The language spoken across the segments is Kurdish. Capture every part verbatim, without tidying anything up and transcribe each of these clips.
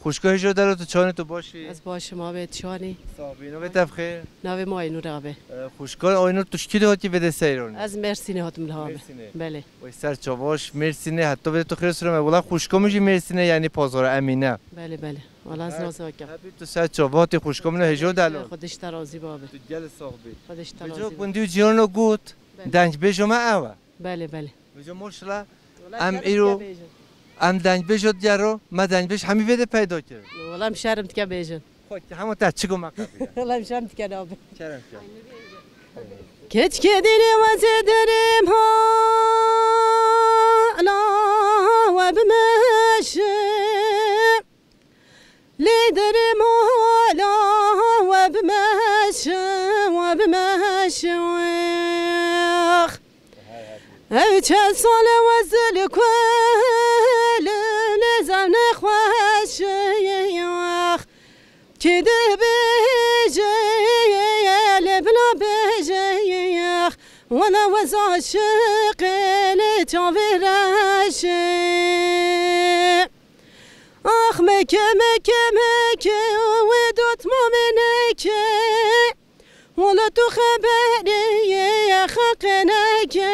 Xwişka hêjo delo, tu çawan î, tu baş î? Ez baş im abi, tu çawan î? Sax bî. Navê te bi xêr? Navê min Aynur abi. E, xwişka Aynur, tu ji kî de hatî vêde seyranê? Ez Mêrsînê hatim li habe. Mêrsînê. Belê. Wey ser çava ji Mêrsînê, heta vêde tu xêr sirame. Wela xwişka min jî Mêrsînê, yanî pazara Emîne. Belê, belê. Wela ez nazakim. Hebî tu ser çava hatî, xwişka min hêjo delo. Xwedê ji te razî be abi. Tu gelê sax bî. Xwedê ji te razî be. Vêca gundî û cîrano got, belê, dengbêja me ew e. Belê, belê. Vêca maşallah. Wela em îro, em dengbêja diyaro, me dengbêj hemî vêde peyda kir. Wela em şerm dike bêjin. Xwe ki hema te çi got me qebîle. Wela em şerm dike nabe. Kerem ke. Keçkê dîlê wezê derê mala we bimeşe. Lê derê mala we bimeşe, we bimeşe wex. Ew çend sal e we zil ku li lê zevne xweş e wex. Kê dibêje lê bila bêje wex. Wela we zaşiqê lê çavê reş e. Ax meke, meke, meke, wê dotma me neke. Wela tu xeberê xeqê neke,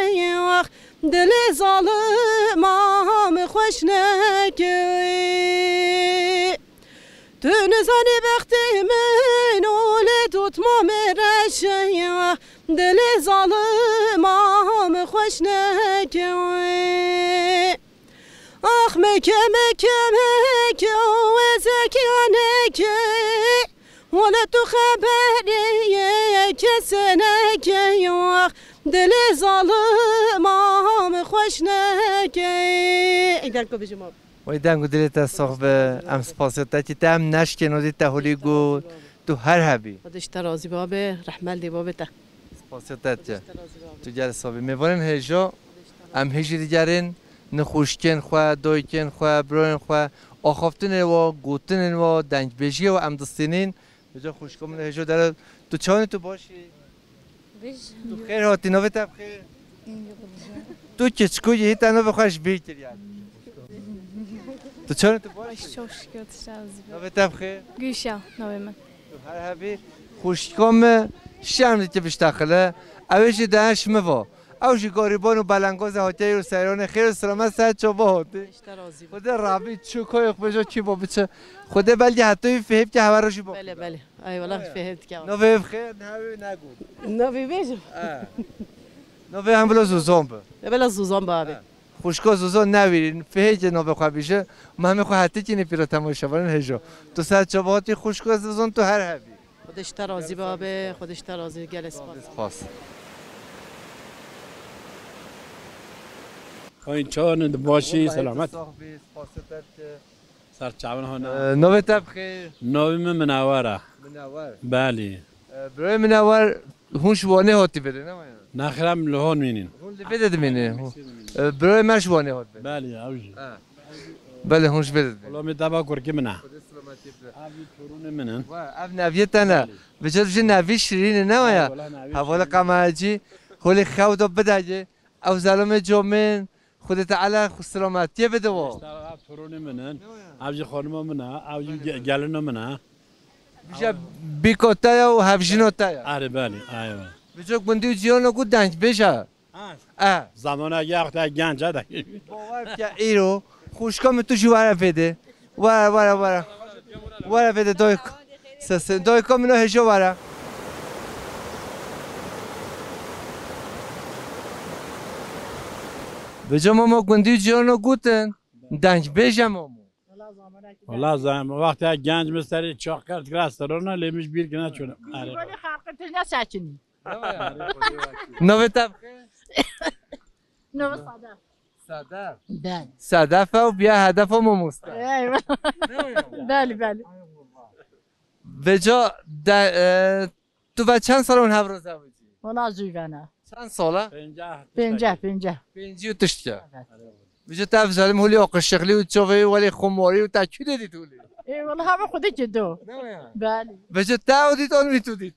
ax dilê zalima min xweş neke. Tu nizanî bextê min û lê dotma me reş e, dilê zalima min xweş neke. Ax meke, meke, meke, wê zekiya neke. Wela tu xeberê kesê neke. Ax dilê zalima min xweş neke. Ey deng ku bijim abi. Wey deng û dilê te sax be. Em spasiya te dî, te em neşkên, odî te holî got. Tu her hebî. Xwedê ji te razî be abi. Rehmet lê babê te. Spasiya te dike. Tu gel sabî. Mêvanên hêja, em hêjî digerin, nixweşikên xwe, dayikên xwe, birayên xwe, axaftinên wa, gotinên wa, dengbêjiyê wa em distînin. Hêja xweşika min hêja dere, tu çawan î, tu baş î? Bij. Tu xêr hatî, navê te bi xêr? Tu keçikû yî, hî te navê xwe ji bîr kiriye. Tu çawan î, tu baş î? Baş, çok şükür, tu şazî. Navê te bi xêr? Gülşah, navê min. Tu her hebî, xweşika min şerm dike biştexile. Ew ê jî de ji min va. Ew jî garîban û belengaz e, hatiye îro seyranê, xêr û selamet ser çava hatî. Ji te razî be. Xwedê rabî çi koyok bejo çi bo biçe. Xwedê belkî heta wî fihê bike, hewa rojî bo. Belê, belê. Ay wala fihê dike. Navê bi xêr, navê ne got. Navê bêjim. E. Navê hem bila Zozan bi. E, bila Zozan bi abi. E. Xwişka Zozan newîrin, fihê ke navê xwe bîje. Me hemê xwe hetikî nê pîra temaşevanên hêjo. Tu ser çava hatî xwişka Zozan, tu her hebî. Xwedê ji te razî be abi, Xwedê ji te razî, gelek spas. Spas. Xwîn çawan in, di başî, selamet. Sax bî, spasê te dike. Ser çavan hona. Ee, navê te bi xêr? Navê min Minewer e. Minewer. Belê. Ee, birayê Minewer, hûn ji Wanê hatî vêde, ne waya? Nexir em li hon mînin. Hûn li vêde dimînin. Ee, birayê me ji Wanê hat vêde. Belê, ew jî. Ha. Belê, hûn ji vêde dimînin. Wela min deva kurkî min e. Xwedê selametî bide. Ev jî torûnê min in. Wa, ev neviyê te ne. Belê. Vêca jî nevî şirîn e, ne waya? Ha, wela nevî şirîn e. Hevala qamacî, holê xew da bidayê. Ew zelamê comên, Xwedê Teala xwe selametiyê bide wa. Îşte ev torûnê min in, ev jî xanima min e, ew jî ge-, gelina min e. Vîja bîka te ye û hevjîna te ye. Erê, belê, eywa. Vêca gundî û cîrana ku dengbêj e. Ha. E. Zamanekî wexta genc e de. Bawer bike îro, xwişka min tu jî were vêde. Were, were, were. Were vêde dayik. Sesê dayika min o hêja were. Vêca mama gundî û cîrano gotin, dengbêj e mamo. Wala zam-, wexta genc min serê çaxker dikira serona, lê min ji bîr kine çûne. Erê. Golê xelqê tijne sekinî. Navê te bi xêr? Navê Sadef. Sedef. Bel. Sedef e û biya hedefa mamoste. Eyvallah. Ne o ya? Belê, belê. Vêca de, e, tu ve çend sal hûn hev re zewicî? Wala zû vena. Çend sal e? Pênceh. Pênceh, pênceh. Pêncî û tişt e. Evet. Vêca te ev zalim holî aqişiqlî û çavê welê xumarî û te kû de dît holî? Ê, wala hava xwedê ki do. Ne o ya? Belê. Vêca te ew dît an wî tu dît?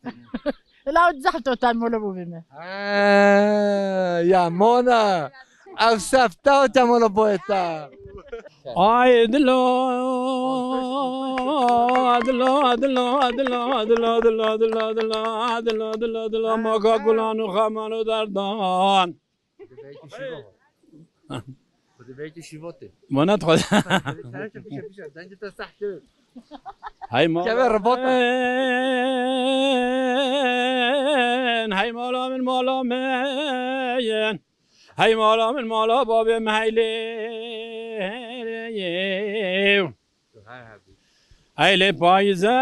Ila zehf to temolo bû bî me. He, ya mona. Ev sefta temolo boyeta. Ay dilo. Dila, dila, dila, dila, dila, dila, dila, dila, dila, dila, maka gulan û xeman û derdan. Xwedê belkî şîva hot. Xwedê belkî şîva tê. Mana tu xwe. Xwedê sereke bişe, bişe, dengê te seh kir. Hey mala Keve ribata. Min, hey mala min, mala min. Hey mala min, mala babê min, hey lê. Hey lê payize,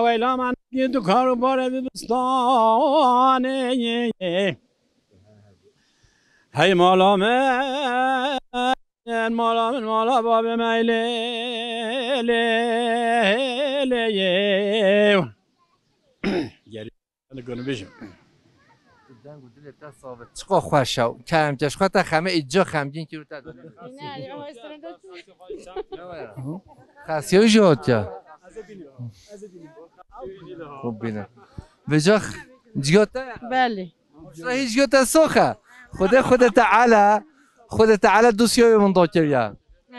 weyla man gî du kar û barê dibistanê. Hey mala min, mala min, mala babê min, hey lê, lê, lê. Gel. Li gund bêjim. Tu deng û dilê te sax be. Çiqa xweş e. Kerem keş xwe te xeme îca xemgîn kir û te. Xesiyo jî hatiye. Xwe bîne. Vêca ciya te ye? Belê. Ji hîç ciya te sox e. Xwedê, Xwedê Teala, Xwedê Teala dosya wê winda kiriye.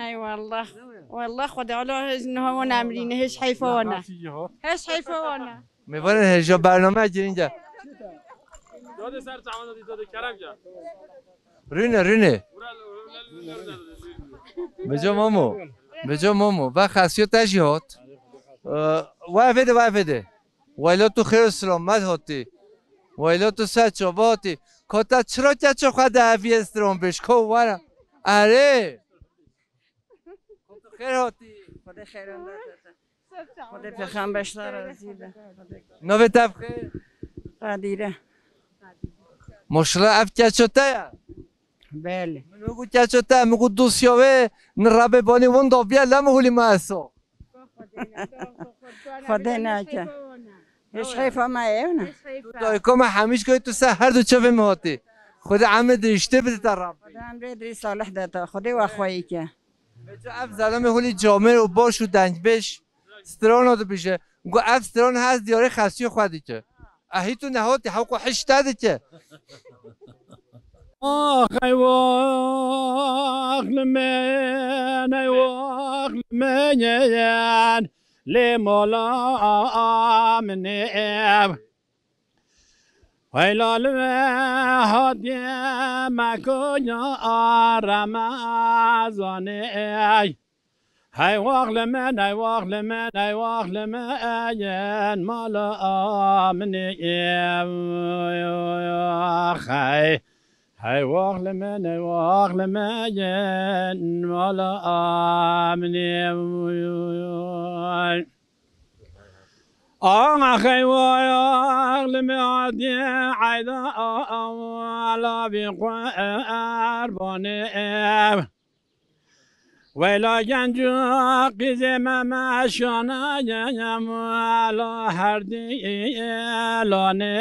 Ey wallah. Wallah Xwedê Teala hêj niha wan emrîne, hêj heyfa wan e. Hêj heyfa wan e. Mêvanên hêja bername girîng e. Dade ser çawana dî, dade kerem ke. Rûne, rûne. Beca Mamo. Beca Mamo. Ve xesiyo te jî hat. Ee, ve vêde, ve vêde. Wayla tu xêr û selamet hatî. Wayla tu ser çava hatî. Ka te çira keço xwe de eviye stran bêj. Ka were. Erê. Xêr hatî. Xwedê xêran date te. Xwedê pêxember ji te razî be. Navê te bi xêr? Qadîre. Maşallah ev keço te ye? Belê. Min wekî keço te, min got dosya wê, ni rebê banî winda biye, lem holî me eso. Xwedê nake. Hêj heyfa me ye ne. Dayika me hemîş goyê tu ser her du çavê min hatî. Xwedê emrê dirîştê bide te Rabbî. Xwedê emrê dirî salih de te. Xwedê we xweyî ke. Vêca ev zelamê holî camêr û baş û dengbêj strana dibêje. Got ev stran hez diyarê xesiyê xwe dike. Ehî tu nehatî hewqo hiş te dike. Ax ey wax li min, ey wax li min, lê mala min ev. Weyla li me hatiye me konya Remezanê. Hey wax li min, hey wax li min, hey wax li min, mala min ê. Hey, hey wax li min, hey wax li min, mala min ê. Ax hey wax li min, hatiye eyda ala vî qurbanê. Weyla genc û qîzê me meşanayem, ala her dîlanê.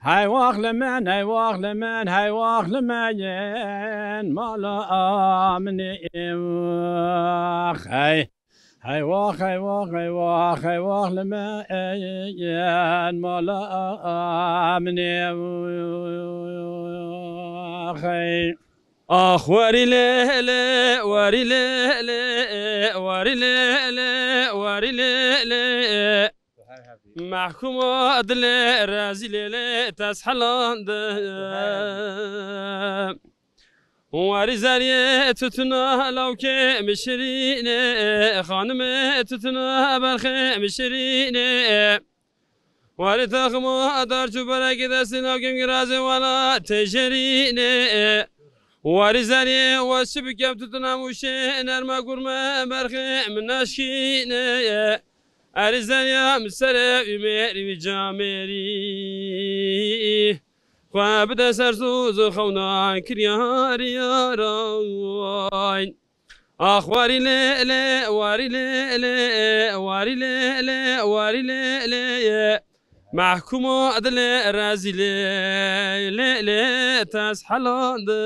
Hey wax li min, hey wax li min, hey wax li min, mala min ê. Hey, hey wax, hey wax, hey wax, hey wax li min, mala min ê. Hey. Ax werî lê lê, werî lê lê, werî lê lê, werî lê lê. Mehkûma dilê rezîlê lê teshelande. Werî zeriyê tutuna lawkê mişirînê, xanimê tutuna berxê mişirînê. Warê taxima dar çû berekê destê navkêm girazê wela têjerînê. Warê zerê we çi bikem tu tuna mûşê nerma gurme berxê min naşkînê. Erê zerya min serê wî mêrî wî camêrî. Xwe bide ser soz û xewna kiryarî yaran. Ax warî lê lê, warî lê lê, warî lê lê, warî lê lê. Mehkûma dilê rezîlê, lê lê teshelande.